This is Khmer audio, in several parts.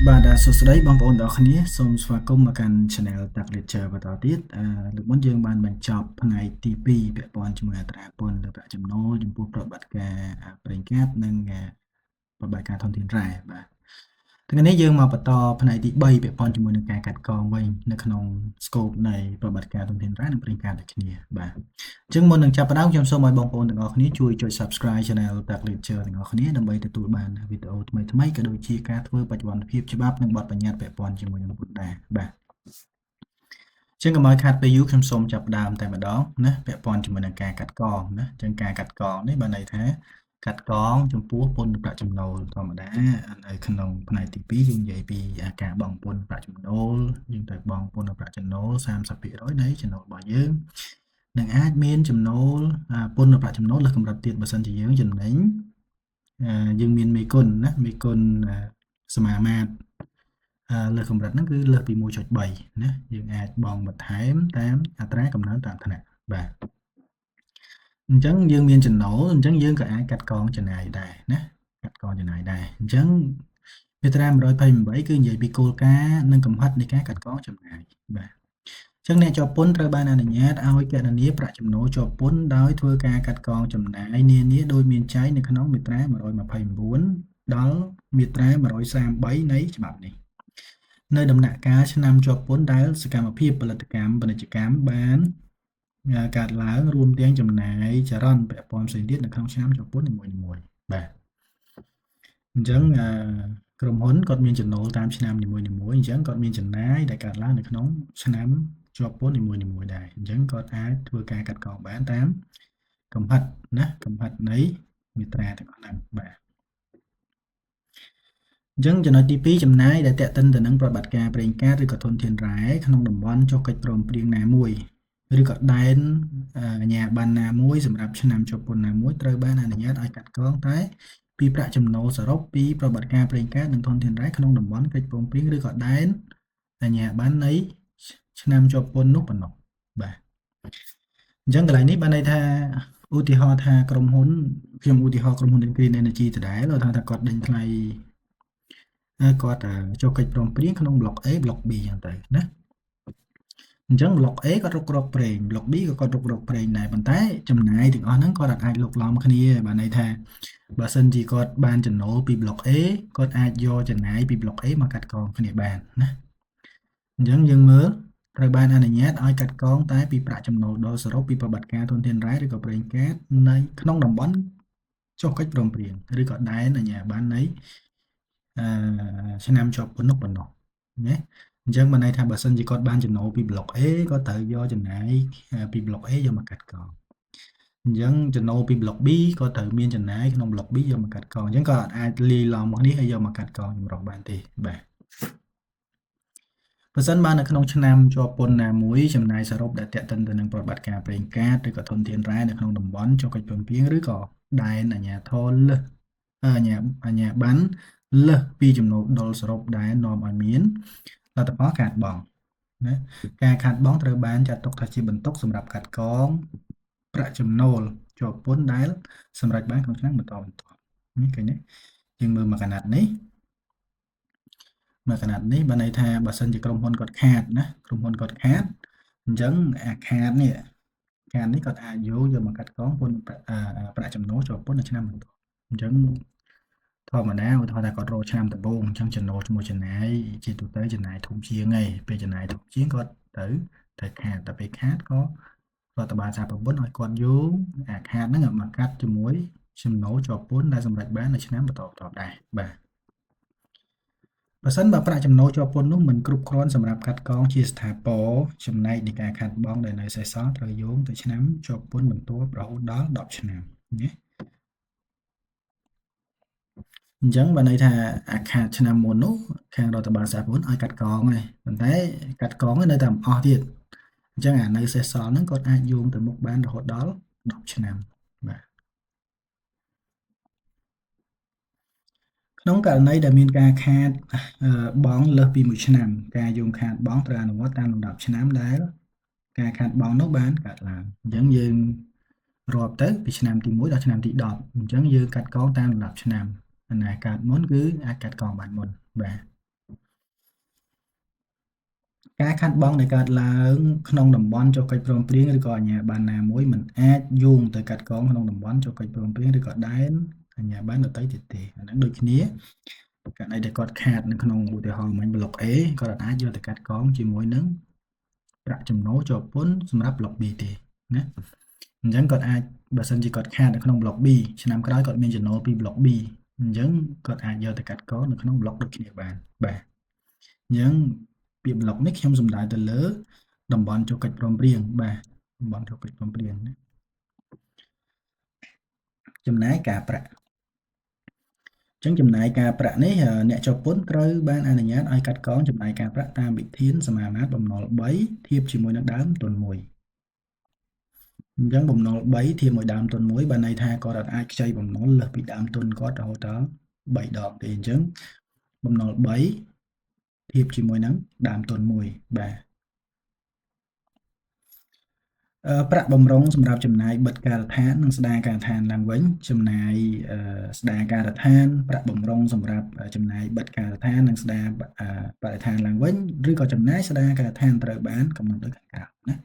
បាទសួស្តីបងប្អូនទាំងអស់គ្នាសូមស្វាគមន៍មកកាន់ Channel តាក់ Lecture បន្តទៀតលើកមុនយើងបានបញ្ចប់ផ្នែកទី2ពាក់ព័ន្ធជាមួយអត្រាពន្ធលើប្រាក់ចំណូលចំពោះប្រតិបត្តិការប្រេងកាតនិងប្រតិបត្តិការធនធានរ៉ែបាទថ្ងៃនេះយើងមកបន្តផ្នែកទី3ពាក់ព័ន្ធជាមួយនឹងការកាត់កងវិញនៅក្នុង scope នៃប្រតិបត្តិការធនធានរ៉ែនិងប្រេងកាតដូចគ្នាបាទអញ្ចឹងមុននឹងចាប់ផ្ដើមខ្ញុំសូមឲ្យបងប្អូនទាំងអស់គ្នាជួយចុច Subscribe Channel តាក់ Lecture ទាំងអស់គ្នាដើម្បីទទួលបានវីដេអូថ្មីៗក៏ដូចជាការធ្វើបច្ចុប្បន្នភាពច្បាប់និងបទបញ្ញត្តិពាក់ព័ន្ធជាមួយនឹងពន្ធដារបាទចឹងកុំឲ្យខាតពេលយូរខ្ញុំសូមចាប់ផ្ដើមតែម្ដងណាពាក់ព័ន្ធជាមួយនឹងការកាត់កងណាចឹងការកាត់កងនេះបានន័យថាកាត់កងចំពោះពន្ធប្រាក់ចំណូលធម្មតានៅក្នុងផ្នែកទី2យើងនិយាយពីការបង់ពន្ធប្រាក់ចំណូលយើងត្រូវបង់ពន្ធប្រាក់ចំណូល 30% នៃចំណូលរបស់យើងនឹងអាចមានចំណូលពន្ធប្រាក់ចំណូលលើសកម្រិតទៀតបើសិនជាយើងចំណេញយើងមានមេគុណណាមេគុណសមាមាត្រលើសកម្រិតហ្នឹងគឺលើសពី 1.3 ណាយើងអាចបង់បន្ថែមតាមអត្រាកំណើនតាមឋានៈបាទអញ្ចឹងយើងមានចំណូលអញ្ចឹងយើងក៏អាចកាត់កងចំណាយដែរណាកាត់កងចំណាយដែរអញ្ចឹងមាត្រា128គឺនិយាយពីគោលការណ៍និងកំហិតនៃការកាត់កងចំណាយបាទអញ្ចឹងអ្នកជាប់ពន្ធត្រូវបានអនុញ្ញាតឲ្យកណនាប្រាក់ចំណូលជាប់ពន្ធដោយធ្វើការកាត់កងចំណាយនានាដោយមានចែងនៅក្នុងមាត្រា129ដល់មាត្រា133នៃច្បាប់នេះនៅដំណាក់កាលឆ្នាំជាប់ពន្ធដែលសកម្មភាពផលិតកម្មពាណិជ្ជកម្មបានកើតឡើងរួមទាំងចំណាយចរន្តពាក់ព័ន្ធផ្សេងទៀតនៅក្នុងឆ្នាំជាប់ពន្ធនីមួយៗបាទអញ្ចឹងក្រុមហ៊ុនគាត់មានចំណូលតាមឆ្នាំនីមួយៗអញ្ចឹងគាត់មានចំណាយដែលកើតឡើងនៅក្នុងឆ្នាំជាប់ពន្ធនីមួយៗដែរអញ្ចឹងគាត់អាចធ្វើការកាត់កងបានតាមកំហិតណាកំហិតនៃមាត្រាទាំងអស់ហ្នឹងបាទអញ្ចឹងចំណុចទី2ចំណាយដែលទាក់ទិនទៅនឹងប្រតិបត្តិការប្រេងកាតឬក៏ធនធានរ៉ែក្នុងតំបន់ចុះកិច្ចព្រមព្រៀងណាមួយឬក៏ដែនអាជ្ញាប័ណ្ណណាមួយសម្រាប់ឆ្នាំជាប់ពន្ធណាមួយត្រូវបានអនុញ្ញាតឲ្យកាត់កងតែពីប្រាក់ចំណូលសរុបពីប្រតិបត្តិការប្រេងកាតនិងធនធានរ៉ែក្នុងតំបន់កិច្ចព្រមព្រៀងឬក៏ដែនអាជ្ញាប័ណ្ណនៃឆ្នាំជាប់ពន្ធនោះប៉ុណ្ណោះបាទអញ្ចឹងកន្លែងនេះបានន័យថាឧទាហរណ៍ថាក្រុមហ៊ុនខ្ញុំឧទាហរណ៍ក្រុមហ៊ុន Green Energy ដដែលថាគាត់ដេញថ្លៃគាត់ចុះកិច្ចព្រមព្រៀងក្នុង block A block B អញ្ចឹងទៅណាអញ្ចឹង block A គាត់រុករកប្រេង block B ក៏គាត់រុករកប្រេងដែរប៉ុន្តែចំណាយទាំងអស់ហ្នឹងគាត់អាចលុកឡំគ្នាបានន័យថាបើសិនជាគាត់បានចំណូលពី block A គាត់អាចយកចំណាយពី block A មកកាត់កងគ្នាបានណាអញ្ចឹងយើងមើលត្រូវបានអនុញ្ញាតឲ្យកាត់កងតែពីប្រាក់ចំណូលដល់សរុបពីប្រតិបត្តិការធនធានរ៉ែឬក៏ប្រេងកាតនៅក្នុងតំបន់ចុះកិច្ចព្រមព្រៀងឬក៏ដែនអាជ្ញាប័ណ្ណនៃឆ្នាំជាប់ពន្ធនោះប៉ុណ្ណោះណាអញ្ចឹងបានន័យថាបើសិនជាគាត់បានចំណូលពី block A គាត់ត្រូវយកចំណាយពី block A យកមកកាត់កងអញ្ចឹងចំណូលពី block B ក៏ត្រូវមានចំណាយក្នុង block B យកមកកាត់កងអញ្ចឹងក៏អាចលាយឡំមកនេះហើយយកមកកាត់កងចម្រុះបានទេបាទបើសិនបាននៅក្នុងឆ្នាំជាប់ពន្ធណាមួយចំណាយសរុបដែលទាក់ទិនទៅនឹងប្រតិបត្តិការប្រេងកាតឬក៏ធនធានរ៉ែនៅក្នុងតំបន់ចុះកិច្ចព្រមព្រៀងឬក៏ដែនអាជ្ញាធរលើសអាជ្ញាអាជ្ញាប័ណ្ណលើសពីចំណូលដុលសរុបដែលនាំឲ្យមានលទ្ធផលខាតបង់ណាការខាតបង់ត្រូវបានចាត់ទុកថាជាបន្ទុកសម្រាប់កាត់កងប្រាក់ចំណូលជាប់ពន្ធដែលសម្រេចបានក្នុងឆ្នាំបន្តបន្ទាប់នេះឃើញទេយើងមើលមកកណាត់នេះមកកណាត់នេះបានន័យថាបើសិនជាក្រុមហ៊ុនគាត់ខាតណាក្រុមហ៊ុនគាត់ខាតអញ្ចឹងអាខាតនេះខាតនេះគាត់អាចយកមកកាត់កងពន្ធប្រាក់ចំណូលជាប់ពន្ធនៅឆ្នាំបន្ទាប់អញ្ចឹងធម្មតាឧទាហរណ៍ថាគាត់រកឆ្នាំដំបូងអញ្ចឹងចំណូលជាមួយចំណាយជាទូទៅចំណាយធំជាងហើយពេលចំណាយធំជាងគាត់ទៅខាតតែពេលខាតក៏រដ្ឋបាលសហប្រពន្ធឲ្យគាត់យកអាខាតហ្នឹងមកកាត់ជាមួយចំណូលជាប់ពន្ធដែលសម្រេចបាននៅឆ្នាំបន្តបន្ទាប់ដែរបាទបើសិនបើប្រាក់ចំណូលជាប់ពន្ធនោះមិនគ្រប់គ្រាន់សម្រាប់កាត់កងជាស្ថាពរចំណែកនៃការខាតបង់ដែលនៅសេសសល់ត្រូវយោងទៅឆ្នាំជាប់ពន្ធបន្ទាប់រហូតដល់10ឆ្នាំណាអញ្ចឹងបើន័យថាអាខាតឆ្នាំមុននោះខាងរដ្ឋបាលសហព័ន្ធឲ្យកាត់កងហើយប៉ុន្តែកាត់កងនៅតែមិនអស់ទៀតអញ្ចឹងអានៅសេសសល់ហ្នឹងគាត់អាចយោងទៅមុខបានរហូតដល់10ឆ្នាំបាទក្នុងករណីដែលមានការខាតបង់លើសពី1ឆ្នាំការយោងខាតបង់ត្រូវអនុវត្តតាមលំដាប់ឆ្នាំដែលការខាតបង់នោះបានកើតឡើងអញ្ចឹងយើងរាប់ទៅពីឆ្នាំទី1ដល់ឆ្នាំទី10អញ្ចឹងយើងកាត់កងតាមលំដាប់ឆ្នាំអាណាកើតមុនគឺអាចកាត់កងបានមុនបាទ ការខាត់បង់ដែលកើតឡើងក្នុងតំបន់ចុះកិច្ចព្រមព្រៀងឬក៏អាជ្ញាប័ណ្ណណាមួយមិនអាចយោងទៅកាត់កងក្នុងតំបន់ចុះកិច្ចព្រមព្រៀងឬក៏ដែនអាជ្ញាប័ណ្ណដទៃទៀតទេអាហ្នឹងដូចគ្នាករណីដែលគាត់ខាតនៅក្នុងឧទាហរណ៍មិញប្លុក A គាត់អាចយកទៅកាត់កងជាមួយនឹងប្រាក់ចំណូលជាប់ពន្ធសម្រាប់ប្លុក B ទេណាអញ្ចឹងគាត់អាចបើសិនជាគាត់ខាតនៅក្នុងប្លុក B ឆ្នាំក្រោយគាត់មានចំណូលពីប្លុក B អញ្ចឹងគាត់អាចយកទៅកាត់កងនៅក្នុងប្លុកដូចគ្នាបានបាទអញ្ចឹងពាក្យប្លុកនេះខ្ញុំសំដៅទៅលើតំបន់ចុះកិច្ចព្រមព្រៀងបាទតំបន់ចុះកិច្ចព្រមព្រៀងណាចំណាយការប្រាក់អញ្ចឹងចំណាយការប្រាក់នេះអ្នកជាប់ពន្ធត្រូវបានអនុញ្ញាតឲ្យកាត់កងចំណាយការប្រាក់តាមវិធានសមាមាត្របំណុល3ធៀបជាមួយនឹងដើមទុន1អញ្ចឹងបំណុល3ធៀបមួយដើមទុន1បានន័យថាគាត់អាចខ្ចីបំណុលលើសពីដើមទុនគាត់រហូតដល់3ដងទេអញ្ចឹងបំណុល3ធៀបជាមួយនឹងដើមទុន1បាទប្រាក់បំរុងសម្រាប់ចំណាយបិទការដ្ឋាននិងស្ដារការដ្ឋានឡើងវិញចំណាយស្ដារការដ្ឋានប្រាក់បំរុងសម្រាប់ចំណាយបិទការដ្ឋាននិងស្ដារបរិស្ថានឡើងវិញឬក៏ចំណាយស្ដារការដ្ឋានត្រូវបានកំណត់ដោយខាងក្រោមណា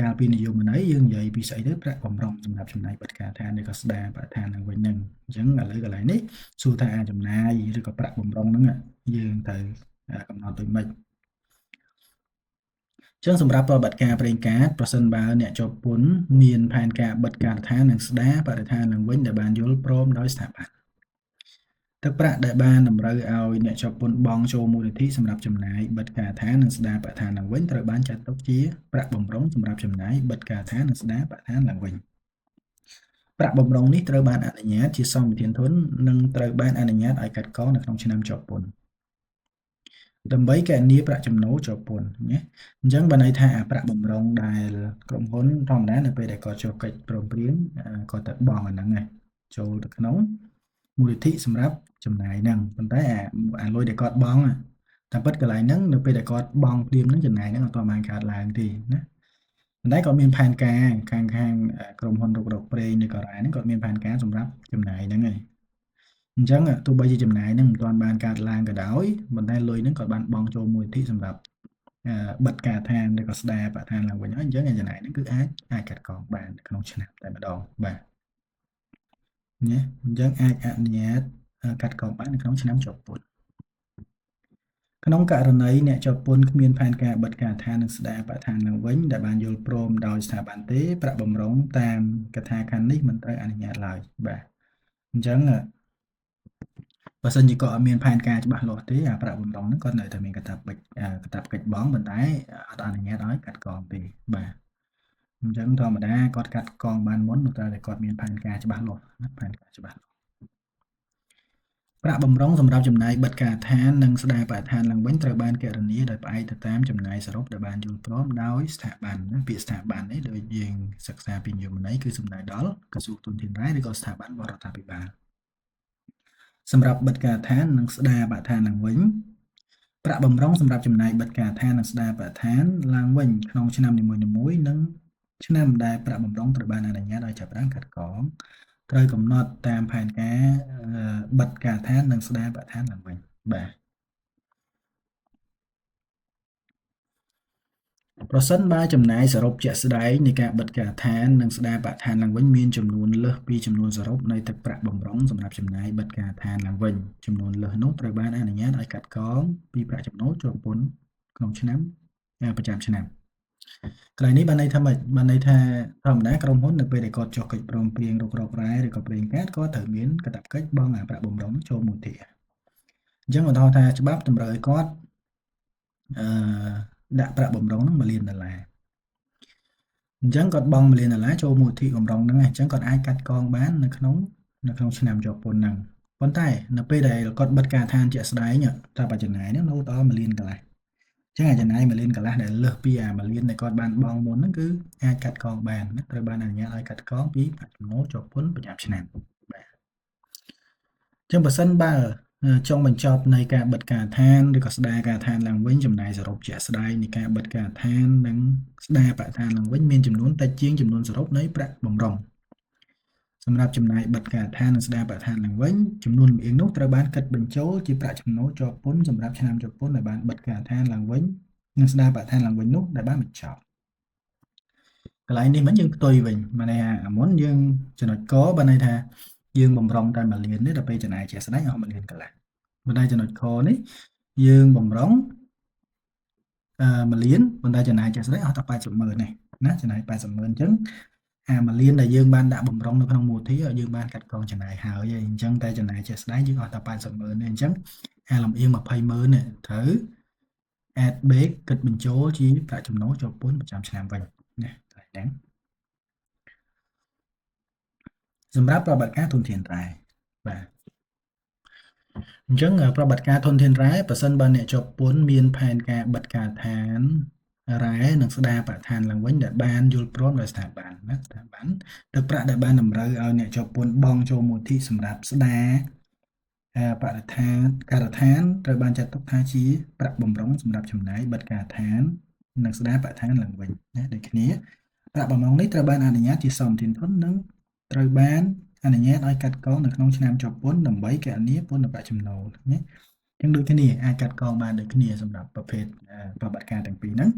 កាលពីនិយមន័យយើងនិយាយពីស្អីទៅប្រាក់បំរុងសម្រាប់ចំណាយបិទការដ្ឋានឬក៏ស្ដារបរិស្ថានឡើងវិញហ្នឹងអញ្ចឹងឥឡូវកន្លែងនេះសួរថាចំណាយឬក៏ប្រាក់បំរុងហ្នឹងយើងត្រូវកំណត់ដូចម៉េចចឹងសម្រាប់ប្រតិបត្តិការប្រេងកាតប្រសិនបើអ្នកជាប់ពន្ធមានផែនការបិទការដ្ឋាននិងស្ដារបរិស្ថានឡើងវិញដែលបានយល់ព្រមដោយស្ថាប័នទឹកប្រាក់ដែលបានតម្រូវឲ្យអ្នកជាប់ពន្ធបង់ចូលមូលនិធិសម្រាប់ចំណាយបិទការដ្ឋាននិងស្ដារបរិស្ថានឡើងវិញត្រូវបានចាត់ទុកជាប្រាក់បំរុងសម្រាប់ចំណាយបិទការដ្ឋាននិងស្ដារបរិស្ថានឡើងវិញប្រាក់បំរុងនេះត្រូវបានអនុញ្ញាតជាសម្បទានធននិងត្រូវបានអនុញ្ញាតឲ្យកាត់កងនៅក្នុងឆ្នាំជាប់ពន្ធដើម្បីកណនាប្រាក់ចំណូលជាប់ពន្ធណាអញ្ចឹងបើន័យថាប្រាក់បំរុងដែលក្រុមហ៊ុនធម្មតានៅពេលដែលគាត់ចុះកិច្ចព្រមព្រៀងគាត់ទៅបង់អាហ្នឹងឯងចូលទៅក្នុងមូលនិធិសម្រាប់ចំណាយហ្នឹងប៉ុន្តែអាលុយដែលគាត់បង់តាមពិតកន្លែងហ្នឹងនៅពេលដែលគាត់បង់ភ្លាមហ្នឹងចំណាយហ្នឹងអត់ទាន់បានកើតឡើងទេណាប៉ុន្តែគាត់មានផែនការខាងក្រុមហ៊ុនរុករកប្រេងនៅកូរ៉េហ្នឹងគាត់មានផែនការសម្រាប់ចំណាយហ្នឹងឯងអញ្ចឹងទោះបីជាចំណាយហ្នឹងមិនទាន់បានកើតឡើងក៏ដោយប៉ុន្តែលុយហ្នឹងគាត់បានបង់ចូលមូលនិធិសម្រាប់បិទការដ្ឋានឬក៏ស្ដារបរិស្ថានឡើងវិញហើយអញ្ចឹងចំណាយហ្នឹងគឺអាចកាត់កងបានក្នុងឆ្នាំតែម្ដងបាទណាអញ្ចឹងអាចអនុញ្ញាតកាត់កងបាននៅក្នុងឆ្នាំជាប់ពន្ធក្នុងករណីអ្នកជាប់ពន្ធគ្មានផែនការបិទការដ្ឋាននិងស្ដារបរិស្ថានឡើងវិញដែលបានយល់ព្រមដោយស្ថាប័នទេប្រាក់បំរុងតាមកថាខណ្ឌនេះមិនត្រូវអនុញ្ញាតឡើយបាទអញ្ចឹងបើសិនជាគាត់អត់មានផែនការច្បាស់លាស់ទេអាប្រាក់បំរុងហ្នឹងគាត់នៅតែមានកាតព្វកិច្ចបង់ប៉ុន្តែអត់អនុញ្ញាតឲ្យកាត់កងទេបាទអញ្ចឹងធម្មតាគាត់កាត់កងបានមុនតែគាត់មានផែនការច្បាស់លាស់ណាផែនការច្បាស់លាស់ប្រាក់បំរុងសម្រាប់ចំណាយបិទការដ្ឋាននិងស្ដារបរិស្ថានឡើងវិញត្រូវបានគណនាដោយផ្អែកទៅតាមចំណាយសរុបដែលបានយល់ព្រមដោយស្ថាប័នណាពាក្យស្ថាប័ននេះដូចយើងសិក្សាពីនិយមន័យគឺសំដៅដល់ក្រសួងទុនធានរ៉ែឬក៏ស្ថាប័នរបស់រដ្ឋាភិបាលសម្រាប់បិទការដ្ឋាននិងស្ដារបរិស្ថានឡើងវិញប្រាក់បំរុងសម្រាប់ចំណាយបិទការដ្ឋាននិងស្ដារបរិស្ថានឡើងវិញក្នុងឆ្នាំនីមួយៗនិងឆ្នាំដែលប្រាក់បំរុងត្រូវបានអនុញ្ញាតឲ្យចាប់ផ្ដើមកាត់កងត្រូវកំណត់តាមផែនការបិទការដ្ឋាននិងស្ដារបរិស្ថានឡើងវិញបាទប្រសិនបើចំណាយសរុបជាក់ស្ដែងនៃការបិទការដ្ឋាននិងស្ដារបរិស្ថានឡើងវិញមានចំនួនលើសពីចំនួនសរុបនៃទឹកប្រាក់បំរុងសម្រាប់ចំណាយបិទការដ្ឋានឡើងវិញចំនួនលើសនោះត្រូវបានអនុញ្ញាតឲ្យកាត់កងពីប្រាក់ចំណូលជាប់ពន្ធក្នុងឆ្នាំប្រចាំឆ្នាំកន្លែងនេះបានន័យថាម៉េចបានន័យថាធម្មតាក្រុមហ៊ុននៅពេលដែលគាត់ចុះកិច្ចព្រមព្រៀងរុករករ៉ែឬក៏ប្រេងកាតគាត់ត្រូវមានកាតព្វកិច្ចបង់អាប្រាក់បំរុងចូលមូលនិធិអញ្ចឹងឧទាហរណ៍ថាច្បាប់តម្រូវឲ្យគាត់ដាក់ប្រាក់បំរុងហ្នឹង1លានដុល្លារអញ្ចឹងគាត់បង់1លានដុល្លារចូលមូលនិធិបំរុងហ្នឹងអញ្ចឹងគាត់អាចកាត់កងបាននៅក្នុងឆ្នាំជាប់ពន្ធហ្នឹងប៉ុន្តែនៅពេលដែលគាត់បិទការដ្ឋានជាក់ស្ដែងតែបច្ចចំណាយហ្នឹងនៅដល់1លានកន្លះចឹងអាចចំណាយ1លានកន្លះដែលលើសពីអា1លានដែលគាត់បានបង់មុនហ្នឹងគឺអាចកាត់កងបានណាត្រូវបានអនុញ្ញាតឲ្យកាត់កងពីប្រាក់ចំណូលជាប់ពន្ធប្រចាំឆ្នាំបាទចឹងបើសិនបើចុងបញ្ចប់នៃការបិទការដ្ឋានឬក៏ស្ដារការដ្ឋានឡើងវិញចំណាយសរុបជាក់ស្ដែងនៃការបិទការដ្ឋាននិងស្ដារបរិស្ថានឡើងវិញមានចំនួនតិចជាងចំនួនសរុបនៃប្រាក់បំរុងសម្រាប់ចំណាយបិទការដ្ឋាននិងស្ដារបរិស្ថានឡើងវិញចំនួនលំអៀងនោះត្រូវបានគិតបញ្ចូលជាប្រាក់ចំណូលជាប់ពន្ធសម្រាប់ឆ្នាំជាប់ពន្ធដែលបានបិទការដ្ឋានឡើងវិញ និងស្ដារបរិស្ថានឡើងវិញនោះដែលបានបញ្ចប់កន្លែងនេះមិនយើងផ្ទុយវិញមានន័យថាមុនយើងចំណុចកបានន័យថាយើងបំរុងតែ1លាននេះដល់ពេលចំណាយជាក់ស្ដែងអស់1លានកន្លះប៉ុន្តែចំណុចខនេះយើងបំរុង1លានប៉ុន្តែចំណាយជាក់ស្ដែងអស់តែ80ម៉ឺននេះណាចំណាយ80ម៉ឺនអញ្ចឹងអា1លានដែលយើងបានដាក់បំរុងនៅក្នុងមូលធិយើងបានកាត់កងចំណាយហើយអញ្ចឹងតែចំណាយជាក់ស្ដែងយើងអស់តែ80ម៉ឺននេះអញ្ចឹងអាលំអៀង20ម៉ឺននេះត្រូវ add back គិតបញ្ចូលជាប្រាក់ចំណូលជាប់ពន្ធប្រចាំឆ្នាំវិញណាកន្លែងហ្នឹងសម្រាប់ប្រតិបត្តិការធនធានរ៉ែបាទអញ្ចឹងប្រតិបត្តិការធនធានរ៉ែប្រសិនបើអ្នកជាប់ពន្ធមានផែនការបិទការដ្ឋានរ៉ែនិងស្ដារបរិស្ថានឡើងវិញដែលបានយល់ព្រមដោយស្ថាប័នណាស្ថាប័នទឹកប្រាក់ដែលបានតម្រូវឲ្យអ្នកជាប់ពន្ធបង់ចូលមូលនិធិសម្រាប់ស្ដារបរិស្ថានការដ្ឋានត្រូវបានចាត់ទុកថាជាប្រាក់បំរុងសម្រាប់ចំណាយបិទការដ្ឋាននិងស្ដារបរិស្ថានឡើងវិញណាដូចគ្នាប្រាក់បំរុងនេះត្រូវបានអនុញ្ញាតជាសមធានធននិងត្រូវបានអនុញ្ញាតឲ្យកាត់កងនៅក្នុងឆ្នាំជាប់ពន្ធដើម្បីគណនាពន្ធប្រាក់ចំណូលណាអញ្ចឹងដូចគ្នាអាចកាត់កងបានដូចគ្នាសម្រាប់ប្រភេទប្រតិបត្តិការទាំងពីរហ្នឹង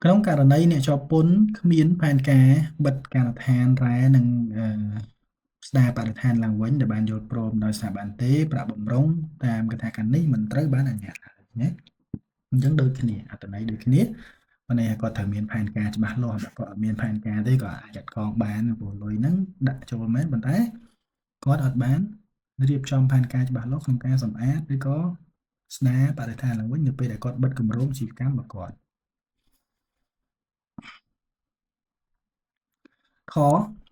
ក្នុងករណីអ្នកជាប់ពន្ធគ្មានផែនការបិទការដ្ឋានរ៉ែនិងស្ដារបរិស្ថានឡើងវិញដែលបានយល់ព្រមដោយស្ថាប័នទេប្រាក់បំរុងតាមកថាការនេះមិនត្រូវបានអនុញ្ញាតឡើយណាអញ្ចឹងដូចគ្នាអត្ថន័យដូចគ្នាប៉ុន្តែគាត់ត្រូវមានផែនការច្បាស់លាស់បើគាត់អត់មានផែនការទេក៏អាចកាត់កងបានព្រោះលុយហ្នឹងដាក់ចូលមែនប៉ុន្តែគាត់អត់បានរៀបចំផែនការច្បាស់លាស់ក្នុងការសម្អាតឬក៏ស្ដារបរិស្ថានឡើងវិញនៅពេលដែលគាត់បិទគម្រោងជីវកម្មរបស់គាត់ខ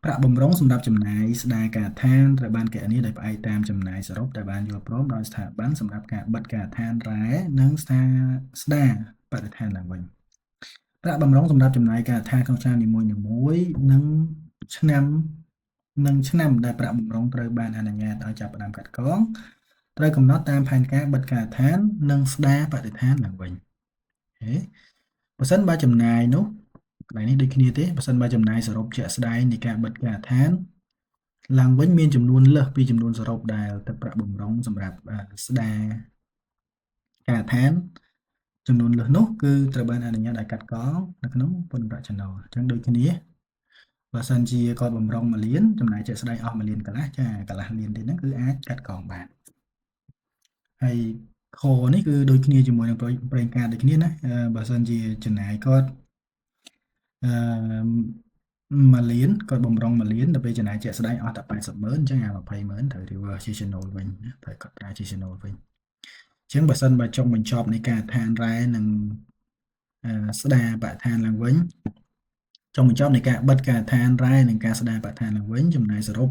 ប្រាក់បំរុងសម្រាប់ចំណាយស្ដារការដ្ឋានត្រូវបានគណនាដោយផ្អែកតាមចំណាយសរុបដែលបានយល់ព្រមដោយស្ថាប័នសម្រាប់ការបិទការដ្ឋានរ៉ែនិងស្ដារបរិស្ថានឡើងវិញប្រាក់បំរុងសម្រាប់ចំណាយការដ្ឋានក្នុងឆ្នាំនីមួយៗនិងឆ្នាំដែលប្រាក់បំរុងត្រូវបានអនុញ្ញាតឲ្យចាប់ផ្ដើមកាត់កងត្រូវកំណត់តាមផែនការបិទការដ្ឋាននិងស្ដារបរិស្ថានឡើងវិញហេបើសិនបើចំណាយនោះកន្លែងនេះដូចគ្នាទេបើសិនបើចំណាយសរុបជាក់ស្ដែងនៃការបិទការដ្ឋានឡើងវិញមានចំនួនលើសពីចំនួនសរុបដែលទឹកប្រាក់បំរុងសម្រាប់ស្ដារការដ្ឋានចំនួនលើសនោះគឺត្រូវបានអនុញ្ញាតឲ្យកាត់កងនៅក្នុងពន្ធប្រាក់ចំណូលអញ្ចឹងដូចគ្នាបើសិនជាគាត់បំរុង1លានចំណាយជាក់ស្ដែងអស់1លានកន្លះចាកន្លះលានទេហ្នឹងគឺអាចកាត់កងបានហើយខនេះគឺដូចគ្នាជាមួយនឹងប្រេងកាតដូចគ្នាណាបើសិនជាចំណាយគាត់1លានគាត់បំរុង1លានដល់ពេលចំណាយជាក់ស្ដែងអស់តែ80ម៉ឺនអញ្ចឹងអា20ម៉ឺនត្រូវ reverse ជាចំណូលវិញណាត្រូវកត់ត្រាជាចំណូលវិញអញ្ចឹងបើសិនបើចុងបញ្ចប់នៃការដ្ឋានរ៉ែនិងស្ដារបរិស្ថានឡើងវិញចុងបញ្ចប់នៃការបិទការដ្ឋានរ៉ែនិងការស្ដារបរិស្ថានឡើងវិញចំណាយសរុប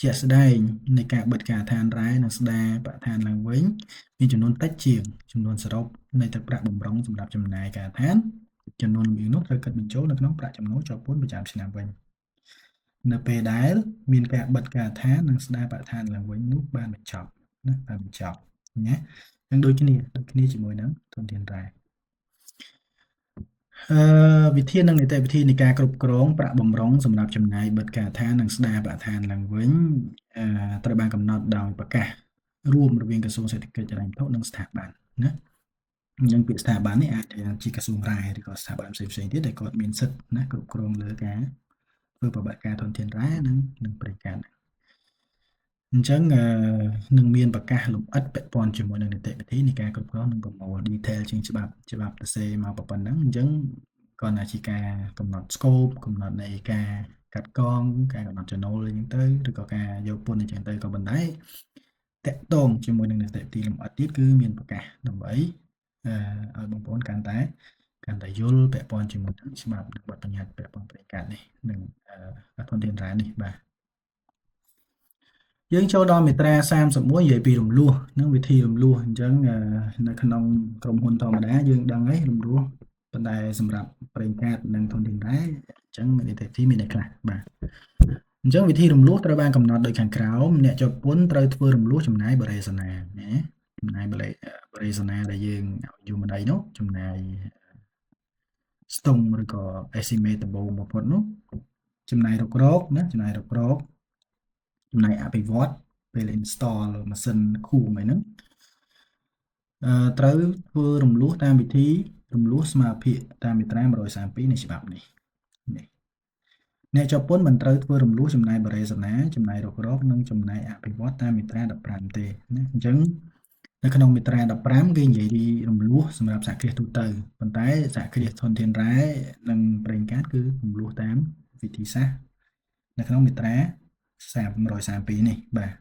ជាក់ស្ដែងនៃការបិទការដ្ឋានរ៉ែនិងស្ដារបរិស្ថានឡើងវិញមានចំនួនតិចជាងចំនួនសរុបនៃទឹកប្រាក់បំរុងសម្រាប់ចំណាយការដ្ឋានចំនួនលំអៀងនោះត្រូវគិតបញ្ចូលនៅក្នុងប្រាក់ចំណូលជាប់ពន្ធប្រចាំឆ្នាំវិញនៅពេលដែលមានការបិទការដ្ឋាននិងស្ដារបរិស្ថានឡើងវិញនោះបានបញ្ចប់ណាបានបញ្ចប់ណានឹងដូចគ្នាជាមួយនឹងធនធានរ៉ែវិធាននិងនីតិវិធីនៃការគ្រប់គ្រងប្រាក់បំរុងសម្រាប់ចំណាយបិទការដ្ឋាននិងស្ដារបរិស្ថានឡើងវិញត្រូវបានកំណត់ដោយប្រកាសរួមរវាងក្រសួងសេដ្ឋកិច្ចហិរញ្ញវត្ថុនិងស្ថាប័នណាអញ្ចឹងពាក្យស្ថាប័ននេះអាចជាក្រសួងរ៉ែឬក៏ស្ថាប័នផ្សេងៗទៀតដែលគាត់មានសិទ្ធិណាគ្រប់គ្រងលើការធ្វើប្រតិបត្តិការធនធានរ៉ែនិងប្រេងកាតអញ្ចឹងនឹងមានប្រកាសលម្អិតពាក់ព័ន្ធជាមួយនឹងនីតិវិធីនៃការគ្រប់គ្រងនិងប្រមូល detail ជាងច្បាប់ទៅសេមកប៉ុណ្ណឹងអញ្ចឹងគាត់ថាជាការកំណត់ scope កំណត់នៃការកាត់កងការកំណត់ចំណូលអីចឹងទៅឬក៏ការយកពន្ធអីចឹងទៅក៏ប៉ុន្តែតាក់ទងជាមួយនឹងនីតិវិធីលម្អិតទៀតគឺមានប្រកាសដើម្បីឲ្យបងប្អូនកាន់តែយល់ពាក់ព័ន្ធជាមួយនឹងច្បាប់និងបទបញ្ញត្តិពាក់ព័ន្ធប្រេងកាតនេះនិងធនធានរ៉ែនេះបាទយើងចូលដល់មាត្រា31និយាយពីរំលោះនិងវិធីរំលោះអញ្ចឹងនៅក្នុងក្រុមហ៊ុនធម្មតាយើងដឹងហើយរំលោះប៉ុន្តែសម្រាប់ប្រេងកាតនិងធនធានរ៉ែអញ្ចឹងនីតិវិធីមានអីខ្លះបាទអញ្ចឹងវិធីរំលោះត្រូវបានកំណត់ដោយខាងក្រោមអ្នកជាប់ពន្ធត្រូវធ្វើរំលោះចំណាយបរិសនាណាចំណាយបរិសនាដែលយើងឲ្យយមន័យនោះចំណាយស្ទង់ឬក៏ estimate ដំបូងបំផុតនោះចំណាយរកណាចំណាយរកចំណាយអភិវឌ្ឍពេល install ម៉ាស៊ីនខួងអីហ្នឹងត្រូវធ្វើរំលោះតាមវិធី រំលោះស្មារតីតាមមាត្រា132នៃច្បាប់នេះនេះអ្នកជាប់ពន្ធមិនត្រូវធ្វើរំលោះចំណាយបរិយាណាចំណាយរករកនិងចំណាយអភិវឌ្ឍតាមមាត្រា15ទេណាអញ្ចឹងនៅក្នុងមាត្រា15គេនិយាយពីរំលោះសម្រាប់សហគ្រាសទូទៅប៉ុន្តែសហគ្រាសធនធានរ៉ែនិងប្រេងកាតគឺរំលោះតាមវិធីសាស្ត្រនៅក្នុងមាត្រា132នេះបាទ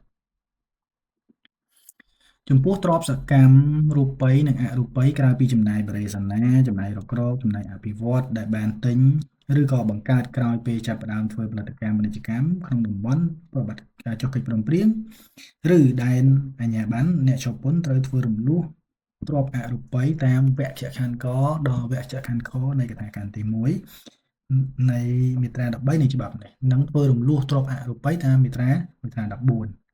ចំពោះទ្រព្យសកម្មរូបីនិងអរូបីក្រៅពីចំណាយបរិយាណាចំណាយរករកចំណាយអភិវឌ្ឍដែលបានទិញឬក៏បង្កើតក្រោយពេលចាប់ផ្ដើមធ្វើផលិតកម្មពាណិជ្ជកម្មក្នុងតំបន់ប្រតិបត្តិការចុះកិច្ចព្រមព្រៀងឬដែនអាជ្ញាប័ណ្ណអ្នកជាប់ពន្ធត្រូវធ្វើរំលោះទ្រព្យអរូបីតាមវគ្គខណ្ឌកដល់វគ្គខណ្ឌខនៃកថាខណ្ឌទី1នៃមាត្រា13នៃច្បាប់នេះនិងធ្វើរំលោះទ្រព្យអរូបីតាមមាត្រា14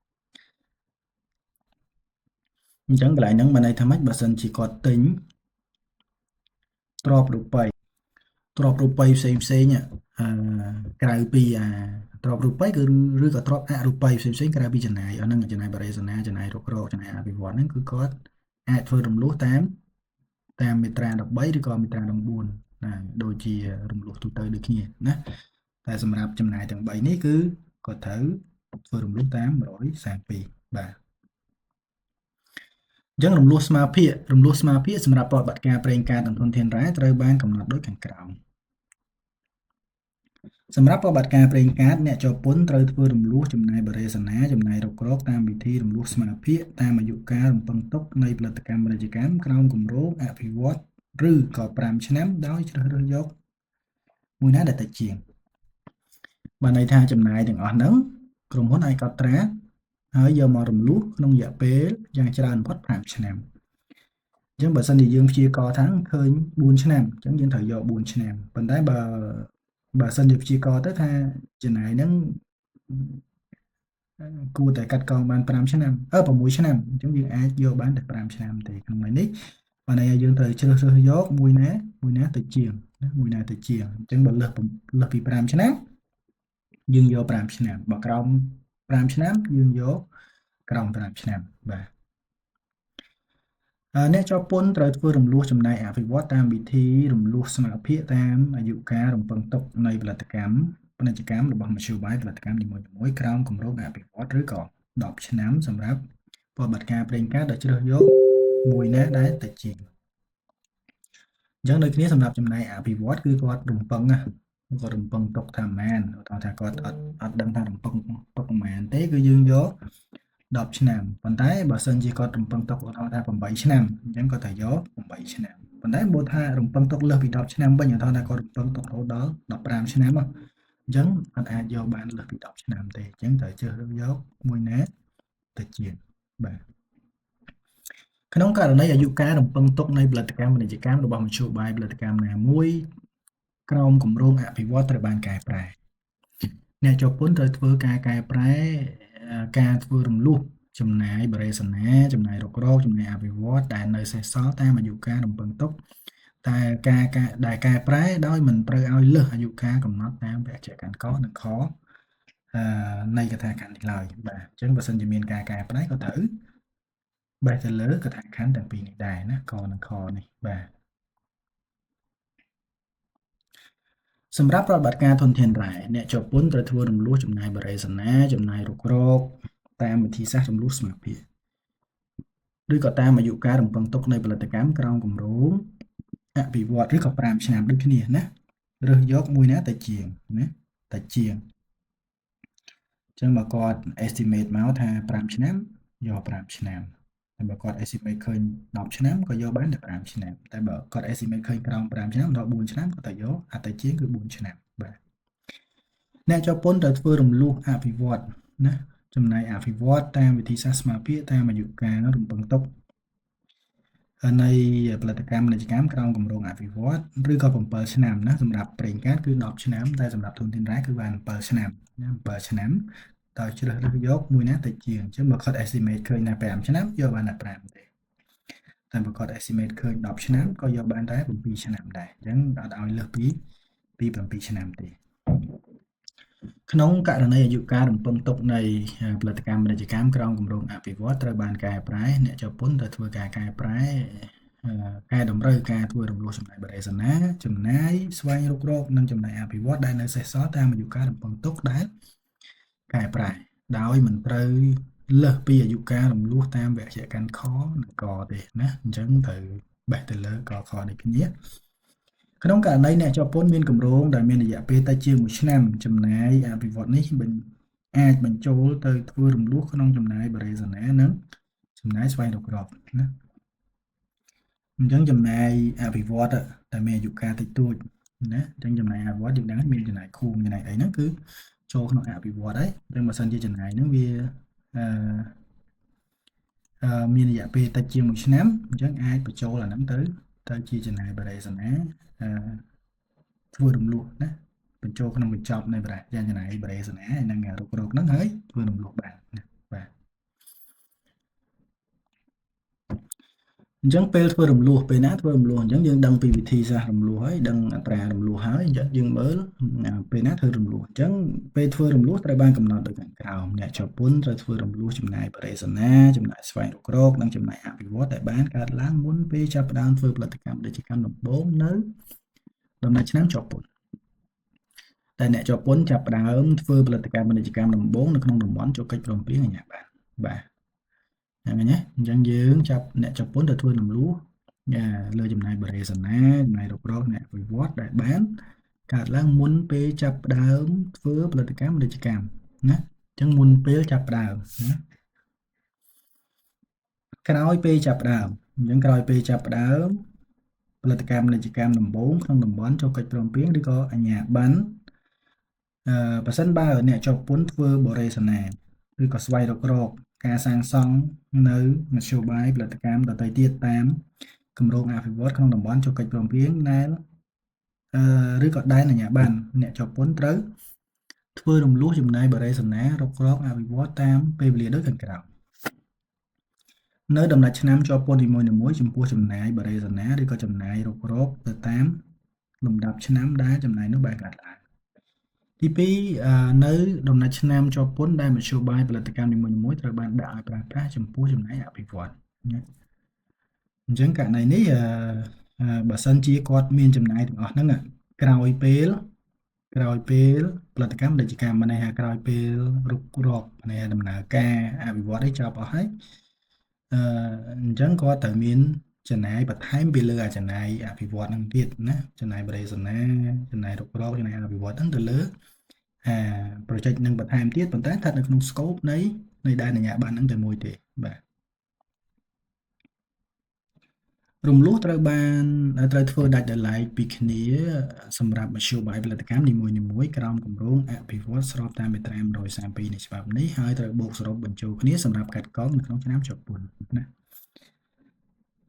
អញ្ចឹងកន្លែងហ្នឹងបានន័យថាម៉េចបើសិនជាគាត់ទិញទ្រព្យរូបីផ្សេងផ្សេងក្រៅពីអាទ្រព្យរូបីគឺឬក៏ទ្រព្យអរូបីផ្សេងផ្សេងក្រៅពីចំណាយអស់ហ្នឹងចំណាយបរិយាណាចំណាយរករកចំណាយអភិវឌ្ឍហ្នឹងគឺគាត់អាចធ្វើរំលោះតាមមាត្រា13ឬក៏មាត្រា14ណាដូចជារំលោះទូទៅដូចគ្នាណាតែសម្រាប់ចំណាយទាំង3នេះគឺគាត់ត្រូវធ្វើរំលោះតាម132បាទអញ្ចឹងរំលោះស្មារតីរំលោះស្មារតីសម្រាប់ប្រតិបត្តិការប្រេងកាតនិងធនធានរ៉ែត្រូវបានកំណត់ដោយខាងក្រោមសម្រាប់ប្រតិបត្តិការប្រេងកាតអ្នកជាប់ពន្ធត្រូវធ្វើរំលោះចំណាយបរិយាណាចំណាយរករកតាមវិធីរំលោះស្មារតីតាមអាយុកាលរំពឹងទុកនៃផលិតកម្មពាណិជ្ជកម្មក្រោមគម្រោងអភិវឌ្ឍឬក៏5ឆ្នាំដោយជ្រើសរើសយកមួយណាដែលតិចជាងបានន័យថាចំណាយទាំងអស់ហ្នឹងក្រុមហ៊ុនអាចកត់ត្រាហើយយកមករំលោះក្នុងរយៈពេលយ៉ាងច្រើនបំផុត5ឆ្នាំអញ្ចឹងបើសិនជាយើងព្យាករណ៍ថាឃើញ4ឆ្នាំអញ្ចឹងយើងត្រូវយក4ឆ្នាំប៉ុន្តែបើសិនជាព្យាករណ៍ទៅថាចំណាយហ្នឹងគួរតែកាត់កងបាន5ឆ្នាំ6ឆ្នាំអញ្ចឹងយើងអាចយកបានតែ5ឆ្នាំទេក្នុងន័យនេះបានន័យថាយើងត្រូវជ្រើសរើសយកមួយណាទៅជាងណាមួយណាទៅជាងអញ្ចឹងបើលើសពី5ឆ្នាំយើងយក5ឆ្នាំបើក្រោម5ឆ្នាំយើងយកក្រោម5ឆ្នាំបាទអ្នកជាប់ពន្ធត្រូវធ្វើរំលោះចំណាយអភិវឌ្ឍតាមវិធីរំលោះស្មារតីតាមអាយុកាលរំពឹងទុកនៃផលិតកម្មពាណិជ្ជកម្មរបស់មធ្យោបាយផលិតកម្មនីមួយៗក្រោមគម្រោងអភិវឌ្ឍឬក៏10ឆ្នាំសម្រាប់ប្រតិបត្តិការប្រេងកាតដែលជ្រើសយកមួយណាដែលតិចជាងអញ្ចឹងដូចគ្នាសម្រាប់ចំណាយអភិវឌ្ឍគឺគាត់រំពឹងណាគាត់រំពឹងទុកថាប៉ុន្មានឧទាហរណ៍ថាគាត់អត់ដឹងថារំពឹងទុកប៉ុន្មានទេគឺយើងយក10ឆ្នាំប៉ុន្តែបើសិនជាគាត់រំពឹងទុកឧទាហរណ៍ថា8ឆ្នាំអញ្ចឹងគាត់ត្រូវយក8ឆ្នាំប៉ុន្តែបើថារំពឹងទុកលើសពី10ឆ្នាំវិញឧទាហរណ៍ថាគាត់រំពឹងទុករហូតដល់15ឆ្នាំអញ្ចឹងអត់អាចយកបានលើសពី10ឆ្នាំទេអញ្ចឹងត្រូវជ្រើសរើសយកមួយណាទៅជាងបាទក្នុងករណីអាយុកាលរំពឹងទុកនៃផលិតកម្មពាណិជ្ជកម្មរបស់មធ្យោបាយផលិតកម្មណាមួយក្រោមគម្រោងអភិវឌ្ឍត្រូវបានកែប្រែអ្នកជាប់ពន្ធត្រូវធ្វើការកែប្រែការធ្វើរំលោះចំណាយបរិយាណាចំណាយរករកចំណាយអភិវឌ្ឍដែលនៅសេសសល់តាមអាយុកាលរំពឹងទុកតែការដែលកែប្រែដោយមិនត្រូវឲ្យលើសអាយុកាលកំណត់តាមវគ្គខណ្ឌកនិងខនៃកថាខណ្ឌនេះឡើយបាទអញ្ចឹងបើសិនជាមានការកែប្រែក៏ត្រូវបេះទៅលើកថាខណ្ឌទាំងពីរនេះដែរណាកនិងខនេះបាទសម្រាប់ប្រតិបត្តិការធនធានរ៉ែអ្នកជាប់ពន្ធត្រូវធ្វើរំលោះចំណាយបរិយាណាចំណាយរករកតាមវិធីសាស្ត្ររំលោះស្មារតីឬក៏តាមអាយុកាលរំពឹងទុកនៃផលិតកម្មក្រោមគម្រោងអភិវឌ្ឍឬក៏5ឆ្នាំដូចគ្នាណារើសយកមួយណាទៅជាងណាទៅជាងអញ្ចឹងបើគាត់ estimate មកថា5ឆ្នាំយក5ឆ្នាំតែបើគាត់ estimate ឃើញ10ឆ្នាំក៏យកបានតែ5ឆ្នាំតែបើគាត់ estimate ឃើញក្រោម5ឆ្នាំដល់4ឆ្នាំក៏តែយកអត់ទៅជាងគឺ4ឆ្នាំបាទអ្នកជាប់ពន្ធត្រូវធ្វើរំលោះអភិវឌ្ឍណាចំណាយអភិវឌ្ឍតាមវិធីសាស្ត្រស្មារតីតាមអាយុកាលរំពឹងទុកនៃផលិតកម្មពាណិជ្ជកម្មក្រោមគម្រោងអភិវឌ្ឍឬក៏7ឆ្នាំណាសម្រាប់ប្រេងកាតគឺ10ឆ្នាំតែសម្រាប់ធនធានរ៉ែគឺបាន7ឆ្នាំណា7ឆ្នាំតើជ្រើសរើសយកមួយណាទៅជាងអញ្ចឹងបើគាត់ estimate ឃើញថា5ឆ្នាំយកបានតែ5ទេតែបើគាត់ estimate ឃើញ10ឆ្នាំក៏យកបានតែ7ឆ្នាំដែរអញ្ចឹងអត់ឲ្យលើសពី7ឆ្នាំទេក្នុងករណីអាយុកាលរំពឹងទុកនៃផលិតកម្មពាណិជ្ជកម្មក្រោមគម្រោងអភិវឌ្ឍត្រូវបានកែប្រែអ្នកជាប់ពន្ធត្រូវធ្វើការកែប្រែ កែតម្រូវការធ្វើរំលោះចំណាយបរិសនាចំណាយស្វែងរុករកនិងចំណាយអភិវឌ្ឍដែលនៅសេសសល់តាមអាយុកាលរំពឹងទុកដែលកែប្រែដោយមិនត្រូវលើសពីអាយុកាលរំលោះតាមវគ្គកាន់ខនិងកទេណាអញ្ចឹងត្រូវបេះទៅលើកខដូចគ្នាក្នុងករណីអ្នកជាប់ពន្ធមានគម្រោងដែលមានរយៈពេលតិចជាង1ឆ្នាំចំណាយអភិវឌ្ឍនេះអាចបញ្ចូលទៅធ្វើរំលោះក្នុងចំណាយបរិសនានិងចំណាយស្វែងរុករកណាអញ្ចឹងចំណាយអភិវឌ្ឍតែមានអាយុកាលតិចតួចណាអញ្ចឹងចំណាយអភិវឌ្ឍយើងដឹងមានចំណាយខួងចំណាយអីហ្នឹងគឺចូលក្នុងអភិវឌ្ឍហើយអញ្ចឹងបើសិនជាចំណាយហ្នឹងវាអឺមានរយៈពេលតិចជាង1ឆ្នាំអញ្ចឹងអាចបញ្ចូលអាហ្នឹងទៅជាចំណាយបរិសនាធ្វើរំលោះណាបញ្ចូលក្នុងកញ្ចប់នៃបរិយាចំណាយបរិសនានិងរុករកហ្នឹងហើយធ្វើរំលោះបានណាបាទអញ្ចឹងពេលធ្វើរំលោះពេលណាធ្វើរំលោះអញ្ចឹងយើងដឹងពីវិធីសាស្ត្ររំលោះហើយដឹងអត្រារំលោះហើយអញ្ចឹងយើងមើលពេលណាធ្វើរំលោះអញ្ចឹងពេលធ្វើរំលោះត្រូវបានកំណត់ដោយខាងក្រោមអ្នកជាប់ពន្ធត្រូវធ្វើរំលោះចំណាយបរិសនាចំណាយស្វែងរុករកនិងចំណាយអភិវឌ្ឍដែលបានកើតឡើងមុនពេលចាប់ផ្ដើមធ្វើផលិតកម្មពាណិជ្ជកម្មដំបូងនៅដំណាច់ឆ្នាំជាប់ពន្ធតែអ្នកជាប់ពន្ធចាប់ផ្ដើមធ្វើផលិតកម្មពាណិជ្ជកម្មដំបូងនៅក្នុងតំបន់ជោគកិច្ចព្រមព្រៀងអាជ្ញាប័ណ្ណបាទហ្នឹងហើយណាអញ្ចឹងយើងចាប់អ្នកជាប់ពន្ធទៅធ្វើរំលោះលើចំណាយបរិសនាចំណាយរុករកអ្នកអភិវឌ្ឍដែលបានកើតឡើងមុនពេលចាប់ផ្ដើមធ្វើផលិតកម្មពាណិជ្ជកម្មណាអញ្ចឹងមុនពេលចាប់ផ្ដើមណាក្រោយពេលចាប់ផ្ដើមអញ្ចឹងក្រោយពេលចាប់ផ្ដើមផលិតកម្មពាណិជ្ជកម្មដំបូងក្នុងតំបន់ជោគកិច្ចព្រមព្រៀងឬក៏អាជ្ញាប័ណ្ណបើសិនបើអ្នកជាប់ពន្ធធ្វើបរិសនាឬក៏ស្វែងរុករកការសាងសង់នៅមធ្យោបាយផលិតកម្មដទៃទៀតតាមគម្រោងអភិវឌ្ឍក្នុងតំបន់ជោគកិច្ចព្រមព្រៀងដែលឬក៏ដែនអាជ្ញាប័ណ្ណអ្នកជាប់ពន្ធត្រូវធ្វើរំលោះចំណាយបរិសនារុករកអភិវឌ្ឍតាមពេលវេលាដូចខាងក្រោមនៅដំណាច់ឆ្នាំជាប់ពន្ធនីមួយៗចំពោះចំណាយបរិសនាឬក៏ចំណាយរុករកទៅតាមលំដាប់ឆ្នាំដែលចំណាយនោះបានកើតឡើងទី2នៅដំណាច់ឆ្នាំជាប់ពន្ធដែលមធ្យោបាយផលិតកម្មនីមួយៗត្រូវបានដាក់ឲ្យប្រើប្រាស់ចំពោះចំណាយអភិវឌ្ឍណាអញ្ចឹងករណីនេះបើសិនជាគាត់មានចំណាយទាំងអស់ហ្នឹងក្រោយពេលផលិតកម្មពាណិជ្ជកម្មមានន័យថាក្រោយពេលរុករកនៃដំណើរការអភិវឌ្ឍនេះចប់អស់ហើយអញ្ចឹងគាត់ត្រូវមានចំណាយបន្ថែមពីលើអាចំណាយអភិវឌ្ឍហ្នឹងទៀតណាចំណាយបរិសនាចំណាយរុករកចំណាយអភិវឌ្ឍហ្នឹងទៅលើអា project នឹងបន្ថែមទៀតប៉ុន្តែស្ថិតនៅក្នុង scope នៃដែនអាជ្ញាប័ណ្ណហ្នឹងតែមួយទេបាទរំលោះត្រូវធ្វើដាច់ដោយឡែកពីគ្នាសម្រាប់មធ្យោបាយផលិតកម្មនីមួយៗក្រោមគម្រោងអភិវឌ្ឍស្របតាមមាត្រា132នៃច្បាប់នេះហើយត្រូវបូកសរុបបញ្ចូលគ្នាសម្រាប់កាត់កងនៅក្នុងឆ្នាំជាប់ពន្ធណា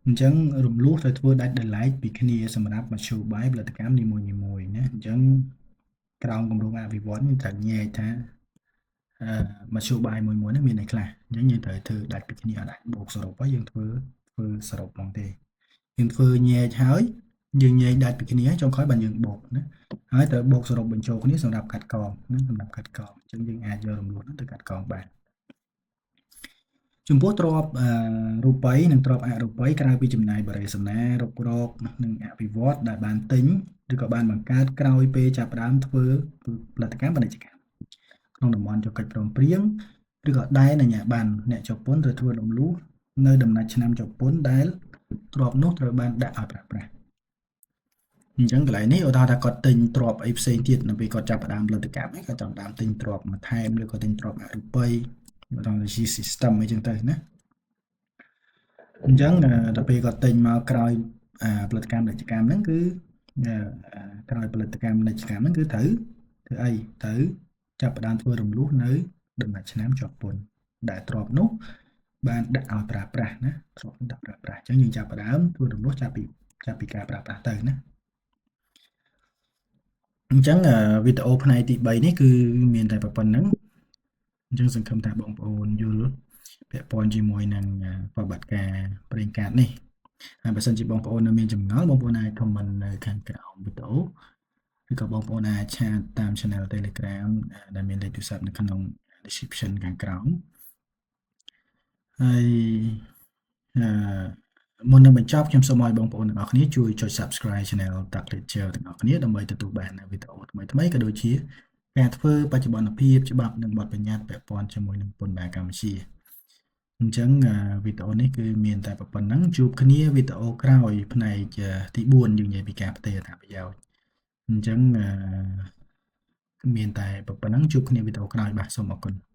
អញ្ចឹងរំលោះត្រូវធ្វើដាច់ដោយឡែកពីគ្នាសម្រាប់មធ្យោបាយផលិតកម្មនីមួយៗណាអញ្ចឹងក្រោមគម្រោងអភិវឌ្ឍយើងត្រូវញែកថាមធ្យោបាយមួយៗហ្នឹងមានអីខ្លះអញ្ចឹងយើងត្រូវធ្វើដាច់ពីគ្នាអត់អាចបូកសរុបហើយយើងធ្វើសរុបហ្មងទេយើងធ្វើញែកហើយយើងញែកដាច់ពីគ្នាចុងក្រោយបានយើងបូកណាហើយត្រូវបូកសរុបបញ្ចូលគ្នាសម្រាប់កាត់កងណាសម្រាប់កាត់កងអញ្ចឹងយើងអាចយករំលោះហ្នឹងទៅកាត់កងបានចំពោះទ្រព្យរូបីនិងទ្រព្យអរូបីក្រៅពីចំណាយបរិសនារុករកនិងអភិវឌ្ឍដែលបានទិញឬក៏បានបង្កើតក្រោយពេលចាប់ផ្ដើមធ្វើផលិតកម្មពាណិជ្ជកម្មក្នុងតំបន់ជោគកិច្ចព្រមព្រៀងឬក៏ដែនអាជ្ញាប័ណ្ណអ្នកជាប់ពន្ធត្រូវធ្វើរំលោះនៅដំណាច់ឆ្នាំជាប់ពន្ធដែលទ្រព្យនោះត្រូវបានដាក់ឲ្យប្រើប្រាស់អញ្ចឹងកន្លែងនេះឧទាហរណ៍ថាគាត់ទិញទ្រព្យអីផ្សេងទៀតនៅពេលគាត់ចាប់ផ្ដើមផលិតកម្មគាត់ចាប់ផ្ដើមទិញទ្រព្យមកថែមឬក៏ទិញទ្រព្យអរូបីឧទាហរណ៍ជា system អីចឹងទៅណាអញ្ចឹងដល់ពេលគាត់ទិញមកក្រោយផលិតកម្មពាណិជ្ជកម្មហ្នឹងគឺក្រោយផលិតកម្មពាណិជ្ជកម្មហ្នឹងគឺត្រូវធ្វើអីត្រូវចាប់ផ្ដើមធ្វើរំលោះនៅដំណាច់ឆ្នាំជាប់ពន្ធដែលទ្រព្យនោះបានដាក់ឲ្យប្រើប្រាស់ណាទ្រព្យដាក់ប្រើប្រាស់អញ្ចឹងយើងចាប់ផ្ដើមធ្វើរំលោះចាប់ពីការប្រើប្រាស់ទៅណាអញ្ចឹងវីដេអូផ្នែកទី3នេះគឺមានតែប៉ុណ្្នឹងអញ្ចឹងសង្ឃឹមថាបងប្អូនយល់ពាក់ព័ន្ធជាមួយនឹងប្រតិបត្តិការប្រេងកាតនេះហើយបើសិនជាបងប្អូននៅមានចម្ងល់បងប្អូនអាច comment នៅខាងក្រោមវីដេអូឬក៏បងប្អូនអាចឆាតតាម Channel Telegram ដែលមានលេខទូរស័ព្ទនៅក្នុង description ខាងក្រោមហើយអឺ មុននឹងបញ្ចប់ខ្ញុំសូមឲ្យបងប្អូនទាំងអស់គ្នាជួយចុច Subscribe Channel តាក់ Lecture ទាំងអស់គ្នាដើម្បីទទួលបានវីដេអូថ្មីៗក៏ដូចជាការធ្វើបច្ចុប្បន្នភាពច្បាប់និងបទបញ្ញត្តិពាក់ព័ន្ធជាមួយនឹងពន្ធដារកម្ពុជាអញ្ចឹងវីដេអូនេះគឺមានតែប៉ុណ្ណឹងជួបគ្នាវីដេអូក្រោយផ្នែកទី4យើងនិយាយពីការផ្ទេរអត្ថប្រយោជន៍អញ្ចឹងមានតែប៉ុណ្ណឹងជួបគ្នាវីដេអូក្រោយបាទសូមអរគុណ។